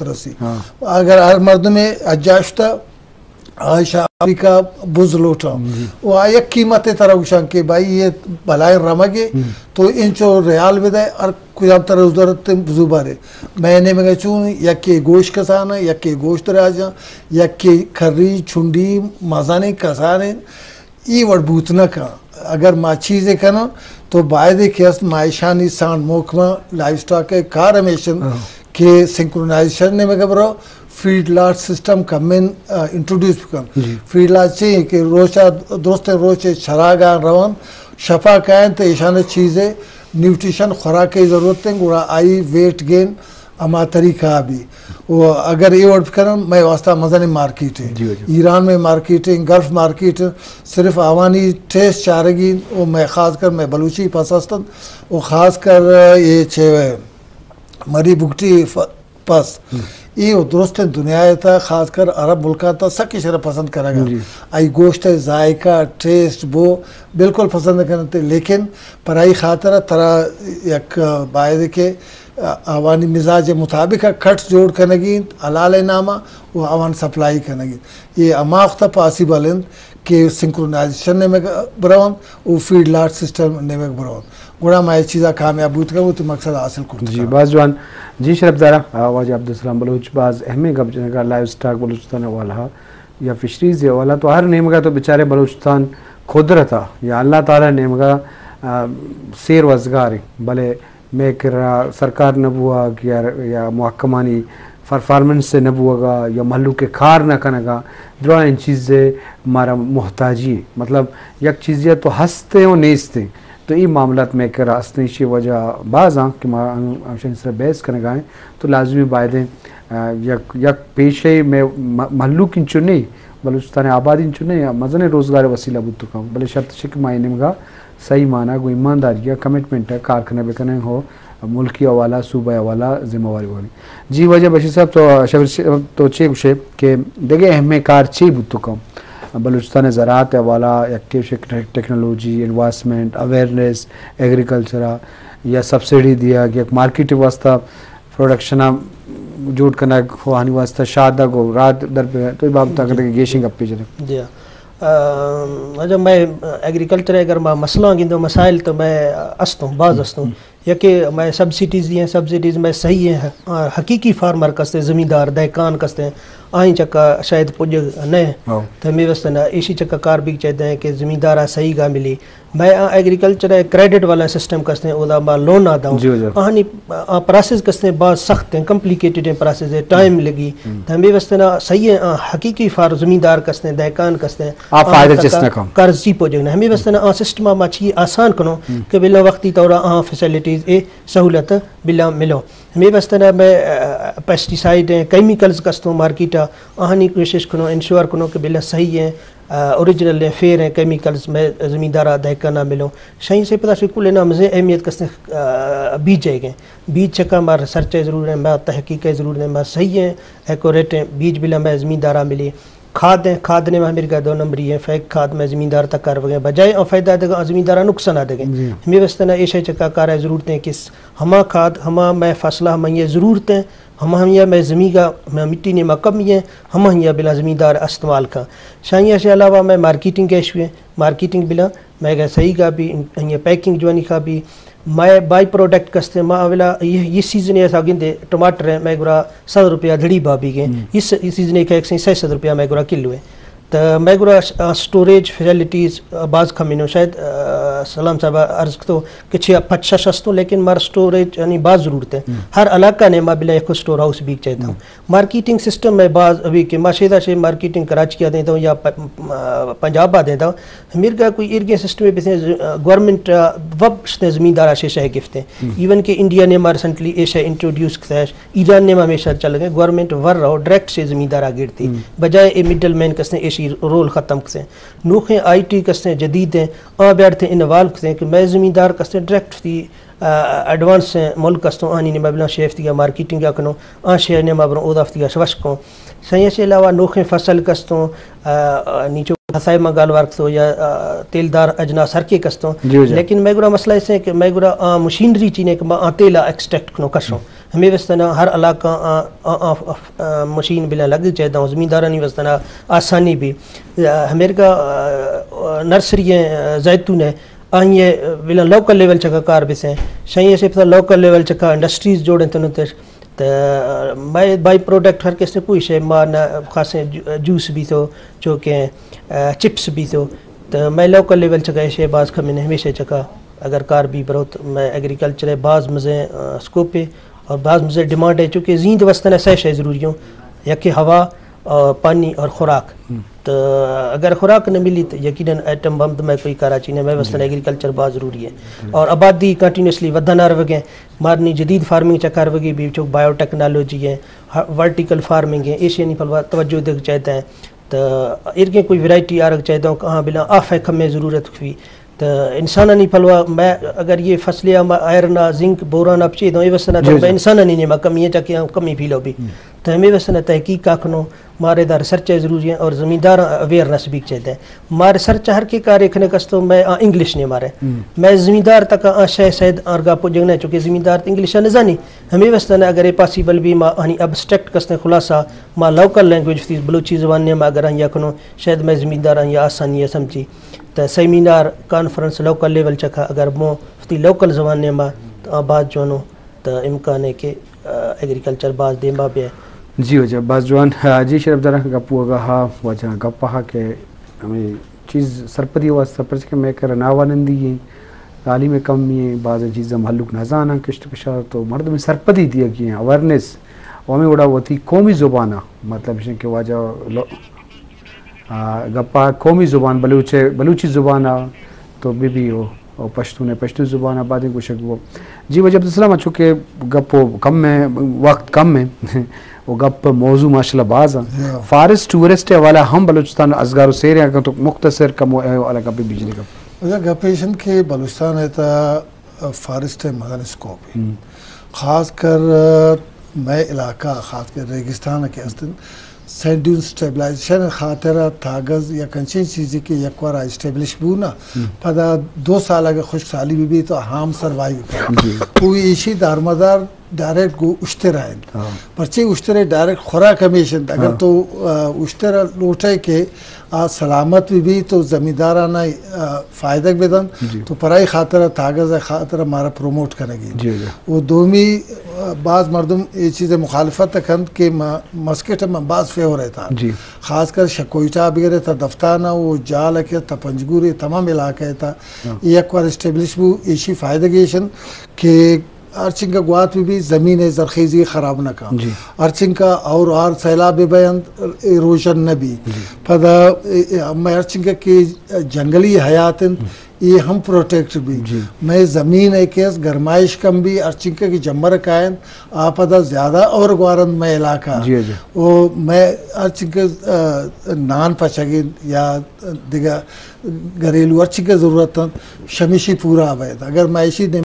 رسی۔ ہاں۔ اگر ہر مردمے حجا شتا، آ شہ امریکہ بز لوٹاں۔ جی۔ و آ یک قیمتے ترا گوشاں کہ بھائی یہ بلائیں رمگے، ہم۔ تو انچو ریال بدے، ہر کجام ترا ضرورت بزو بارے۔ میں نیمگا چون، یکے گوشت کساناں، یکے گوشت راجاں، یکے کری، چنڈی، مزنیں کسانیں، ای وڑ بوت نہ کن۔ اگر ما چیزے کناں تو باید کہ است ما ایشانی سانڈ محکمہ لائیو سٹاک ء کار ہمیشن ہاں۔ کہ سنکرونائزیشن نیمگا برو، فیڈ لاٹ سسٹم کمیں، آ، انٹروڈیوس بکن۔ جی۔ فیڈ لاٹ چی کہ روچا، درستیں روچے چراگاں روان، شپا کائن تو ایشان چیزے نیوٹریشن خوراک کی ضرورت ہیں، گڑا آئی ویٹ گین ہما طریقہ بی۔ و اگر اے وڑ بکنن، مئے واسطہ مزنیں مارکیٹ ہیں۔ جی، جی۔ ایران میں مارکیٹ ہیں، گلف مارکیٹ ہیں، صرف آوانی ٹیسٹ چارگی و مئے خاص کر مئے بلوچی پس ہستن و خاص کر یہ چے مری بگٹی ف-، پس۔ ہم۔ اے و درستیں دنیا تا خاص کر عرب ملکاں تا سکی شرا پسند کرگا۔ جی۔ آئی گوشت ذائقہ، ٹیسٹ، بو بالکل پسند کرتے، لیکن پر آئی خاطر ترا یک باید کہ آوانی مزاج مطابق کٹس جوڑ کنگی انت، حلال نامہ و آوان سپلائی کنگی انت۔ یہ ہما وقت پاسیبل انت کہ سنکرونائزیشن نیمگ برون و فیڈ لاٹ سسٹم نیمگ برون۔ گڑا ما یہ چیزا کامیاب بوت کن، وتی مقصد حاصل کرت جی، کن۔ باز جوان۔ جی، شرف دارا، آ، واجہ عبدالسلام بلوچ باز اہمیں گپ جنگا لائیو سٹاک بلوچستان حوالہ یا فشریز حوالہ تو ہر نیمگا تو بیچارے بلوچستان قدرت یا اللہ تعالی نیمگا، آ، سیر وزگار ہیں، بلے مئے کرا سرکار نہ بوگ یا، یا محکمانی پرفارمنس نہ بوگا یا مھلوک کار نہ کنگا، درائیں چیزے مارا محتاجی ہے۔ مطلب، یک چیزے تو ہستے و نیستے، تو ای معاملات مئے کرا ہستیں، ایشی وجہ باز آں کہ ما ہم-، ہمشانی سر بحث کنگا ہیں، تو لازمی بایدیں، آ، یک، یک پیشے مئے م-، مھلوک انچو نہیں، بلوچستان آبادی انچو نہیں، مزن روزگار وسیلہ بوت کن، بلے شرط چہ کہ ما اے نیمگا صحیح معنی گوں ایمانداری ء کمٹمنٹ ء کار کنگ بہ کنیں ہو ملکی حوالہ، صوبہ حوالہ ذمہ واری وانی۔ جی واجہ بشیر صاحب، تو شبیر صاحب، تو چے گوشے کہ دگہ اہمیں کار چے بوت کن بلوچستان زراعت حوالہ، یک ٹیک-، ٹیکنالوجی، انویسٹمنٹ، اویئرنیس، ایگریکلچر یا سبسڈی دیا کہ یک مارکیٹ واسطہ پروڈکشن ء جوڑ کنگ، آہانی واسطہ شادگ و راد در پہ تو بابت اگر گیشیں گپے جنے۔ جی۔ آ، اچھا، میں ایگریکلچر اگر ما مسئلہ گندو مسائل تو میں استوں، باز استوں۔ یکے میں سبسڈیز ہیں، سبسڈیز میں صحیح ہیں، آ، حقیقی فارمر کستے، زمیندار، دہکان کستے، آئیں چکا شاید پج نہ۔ ہاں۔ تو ہمیں واسطے نہ، ایشی چکا کار بھی چاہتے ہیں کہ زمیندار آ صحیح گا ملی۔ میں آ ایگریکلچر ء کریڈٹ والا سسٹم کستیں، اودا ما لون نہ داؤں۔ جی، جی۔ آہانی، آ، پروسیس کستیں باز سخت ہیں، کمپلیکیٹڈ ہیں پروسیس ہے، ٹائم لگی۔ ہم۔ تو ہمیں واسطے نہ صحیح ہے، آ، حقیقی فار زمیندار کستیں، دہکان کستیں، آ آ فائدہ تکا چست نہ کن۔ قرض چی پوجے نہ۔ ہمیں واسطے نہ آ سسٹم ما چی آسان کنو ہم۔ کہ بلا وقتی طور آ فیسلٹیز اے سہولت بلا ملو۔ ہمیں واسطے نہ میں، آ، پیسٹیسائیڈ ہیں، کیمیکلز کستوں مارکیٹ آ، آہانی کوشش کنو، انشور کنو کہ بلا صحیح ہیں۔ آ، اوریجنل ہیں، فیئر ہیں، کیمیکلز میں زمیندار آ دہکان آ ملو۔ شاہی سے پتا شو کل نام سے اہمیت کستے، آ، بیج جائے گئے۔ بیج چکا مار ریسرچ ہے ضرور ہے، مار تحقیق ہے ضرور ہے، مار صحیح ہیں، ایکوریٹ ہیں، بیج بلا میں زمیندار آ ملی۔ کھاد ہیں، کھاد نے میں میرے دو نمبری ہیں، فیک کھاد میں زمیندار تک کر وگے بجائے اور فائدہ دگا زمیندار آ نقصان آ دگے۔ جی۔ ہمیں واسطے نہ ایشے چکا کار ہے ضرورت ہے کہ ہما کھاد، ہما میں فصلہ ہم یہ ضرورت ہیں، ہما ہم یہ میں زمین کا، میں مٹی نے میں کمی ہے، ہما ہم یہ بلا زمیندار استعمال کا۔ شاہی سے علاوہ میں مارکیٹنگ کے ایشو ہے، مارکیٹنگ بلا میں کہ صحیح کا بھی، یہ پیکنگ جوانی کا بھی، میں بائی پروڈکٹ کستے، ما اولا یہ، یہ سیزن ایسا گندے، ٹماٹر ہے، میں گرا سو روپیہ دھڑی بھا بھی گئے۔ ہم۔ اس، اس سیزن ایک، ایک سے سو روپیہ میں گرا کلو ہے۔ تو میں گرا، آ، سٹوریج فیسلٹیز، آ، باز کم انو۔ شاید، آ، سلام صاحب عرض کتو کہ چھ پچ شش ہستوں، لیکن مار سٹوریج یعنی باز ضرورت ہے۔ ہم۔ ہر علاقہ نے ما بلا ایک سٹور ہاؤس بھی چاہتا ہوں۔ ہم۔ مارکیٹنگ سسٹم میں باز ابھی کہ ما شیدا شے مارکیٹنگ کراچی آ دیتا ہوں یا پ-، آ، پنجاب آ دیتا ہوں۔ ہمیر کا کوئی ایرگے سسٹم ہے، بسیں ز-، گورنمنٹ، آ، وب شتے زمیندار آ شے شے گفتے۔ ہم۔ ایون کہ انڈیا نے ما ریسنٹلی اے شے انٹروڈیوس کتا ہے، ایران نے ما ہمیشہ چل گئے، گورنمنٹ ور رہو، ڈائریکٹ شے زمیندار آ گرتی۔ ہم۔ بجائے اے مڈل مین کستے ایشی رول ختم کستے۔ نوخیں آئی ٹی کستے جدید ہیں، آ بیارتے انوالو کستے کہ میں زمیندار کستے ڈائریکٹ تھی آ، ایڈوانس ملک استوں، آنی نیمہ بلاں شے ہفتگا مارکیٹنگ کنوں، آ شے نیمہ بروں اودا ہفتگا شوش کوں۔ سائیں سے علاوہ نوخیں فصل کستوں، آ، آ، نیچو ہسائے ما گال وارک تو یا، آ، تیل دار اجناس ہر کے کستوں۔ جی، جی۔ لیکن میں گرا مسئلہ ایسے ہے کہ میں گرا، آ، مشینری چینے کہ ما آ تیلا ایکسٹریکٹ کنوں کشوں۔ ہمے واسطہ نا ہر علاقہ آ، آ، آ، آ، مشین بلاں لگ چاہتا ہوں، زمیندارانی واسطہ نا آسانی بھی۔ ہمیرگا نرسری ہیں، زیتون ہے، آئی بلاں لوکل لیول چکا کار بسیں۔ شاہی ایسے پتہ لوکل لیول چکا انڈسٹریز جوڑیں تنو تر۔ تو مئے بائی پروڈکٹ ہر کس نے پوش ہے، ما نہ خاصیں جو-، جوس بھی تو، چوکیں، آ، چپس بھی تو۔ تو مئے لوکل لیول چکا ایشے باز کم نے ہمیشہ چکا اگر کار بھی بروت، مئے ایگریکلچر ہے باز مزے، آ، اسکوپ ہے اور باز مزے ڈیمانڈ ہے، چونکہ زیند وستن ہے سہ شے ضروری ہوں، یکے ہوا اور پانی اور خوراک۔ تو اگر خوراک نہ ملی تو یقیناً ایٹم بم تو میں کوئی کراچی نے، میں وستن ایگریکلچر باز ضروری ہے۔ اور آبادی کنٹینیوسلی ودھنا روگے، مارنی جدید فارمنگ چکر وگی بھی چوک بایو ٹیکنالوجی ہے، ورٹیکل فارمنگ ہے، ایشی نی پلوا توجہ دے چاہتا ہے۔ تو ارگیں کوئی ورائٹی آرگ چاہتا ہوں کہ ہاں بلا آف ہے کمیں ضرورت بھی۔ تو انسانانی پلوا میں اگر یہ فصلے ما آئرن آ، زنک، بوران آ پچے دوں، یہ وسنا جی، تو جی۔ انسانانی نیما کمی ہے، چاکہ ہم کمی بھی لو بھی۔ تو ہمیں وسنا تحقیق کا کھنو، مارے دا ریسرچ ضروری ہے اور زمیندار اویئرنس بھی چاہتے ہیں۔ مارے سرچ ہر کے کارے کھنے کستو میں آ، انگلش نے مارے۔ میں زمیندار تک آ شے سید آرگا پو جنگنے، چونکہ زمیندار تو انگلش نہ زانی۔ ہمیں وسنا اگر یہ پاسیبل بھی ما آنی ابسٹریکٹ کستے خلاصہ ما لوکل لینگویج تھی بلوچی زبان نے ما اگر آنی کنو، شاید میں زمیندار آنی آسانی ہے سمجھی۔ تو سیمینار، کانفرنس لوکل لیول چکا اگر مو وتی لوکل زبان نیما تو آ باز جوانو تو امکان ہے کہ، آ، ایگریکلچر باز دیما بیا۔ جی واجہ، باز جوان۔ آ، جی شرف دارا گپ ہوا گا ہا، واجہ گپ ہا کہ ہمیں چیز سرپدی واسطہ پرچ کہ میں کر ناوانندی ہیں، تعلیم کمی ہیں، باز چیز ہم ہلوک نہ زاناں کشت کشار تو مردم سرپدی دیا گی ہیں، اویرنس، و ہمیں وڑا وتی قومی زبان آ، مطلب شن کہ واجہ لو-، آ، گپا قومی زبان بلوچ، بلوچی زبان آ تو بی بی او، او پشتون، پشتون زبان آ بادیں گوشگ بو۔ جی واجہ عبدالسلام، چونکہ گپ و کم ہے، وقت کم ہے، و گپ موضوع ماشاءاللہ باز ہیں۔ فارسٹ ٹورسٹ حوالہ ہم بلوچستان ازگار و سیر ہیں، اگر تو مختصر کم و اے والا گپ بجلی گپ۔ واجہ گپ ایشن کہ بلوچستان ہے تا فارسٹ ء مزن اسکوپ ہے۔ خاص کر، آ، مئے علاقہ، خاص کر ریگستان کہ استن، سینڈ ڈیون سٹیبلائزیشن خاطر تاگز یا کنچین چیزی کہ یک وار اسٹیبلش بو نا، پدا دو سال اگر خشک سالی بھی بھی تو ہام سروائیو کر۔ جی۔ وہ ایشی دارمدار ڈائریکٹ گو اشتر آئند۔ پرچے اشتر ڈائریکٹ خوراک ہمیش انت۔ اگر تو، آ، اشتر لوٹے کہ آ سلامت بھی بھی تو زمیندارانا، آ، فائدہ بدن۔ جی۔ تو پرائی خاطر تاگز خاطر مارا پروموٹ کنگی۔ جی، جی۔ وہ دومی، آ، باز مردم یہ چیز مخالفت کنت کہ ما-، مسکٹ میں باز فیور ہے تا۔ جی۔ خاص کر شکویٹا بگرے تا دفتانا وہ جال کے تا پنجگوری تمام علاقہ ہے تا۔ ہاں۔ یہ ایک بار اسٹیبلش بو ایشی فائدہ گیشن کہ ہرچنکہ گوات بہ بی، زمین ء زرخیزی خراب نہ کن۔ جی۔ ہرچنکہ اور آر سیلاب بہ بینت، ایروژن نہ بی۔ جی۔ پدا، اے، اے، ہمے ہرچنکہ کہ جنگلی حیات انت، ہم۔ اے ہم پروٹیکٹ بی۔ جی۔ مئے زمین ء کہ است گرمائش کم بی، ہرچنکہ کہ جمبر کائنت، آ پدا زیادہ اور گوارنت مئے علاقہ۔ جی، جی۔ او مئے ہرچنکہ، آ، نان پچگ انت یا دگہ گھریلو ہرچنکہ ضرورت انت، شمیشی پورا بیت۔ اگر مئے ایشی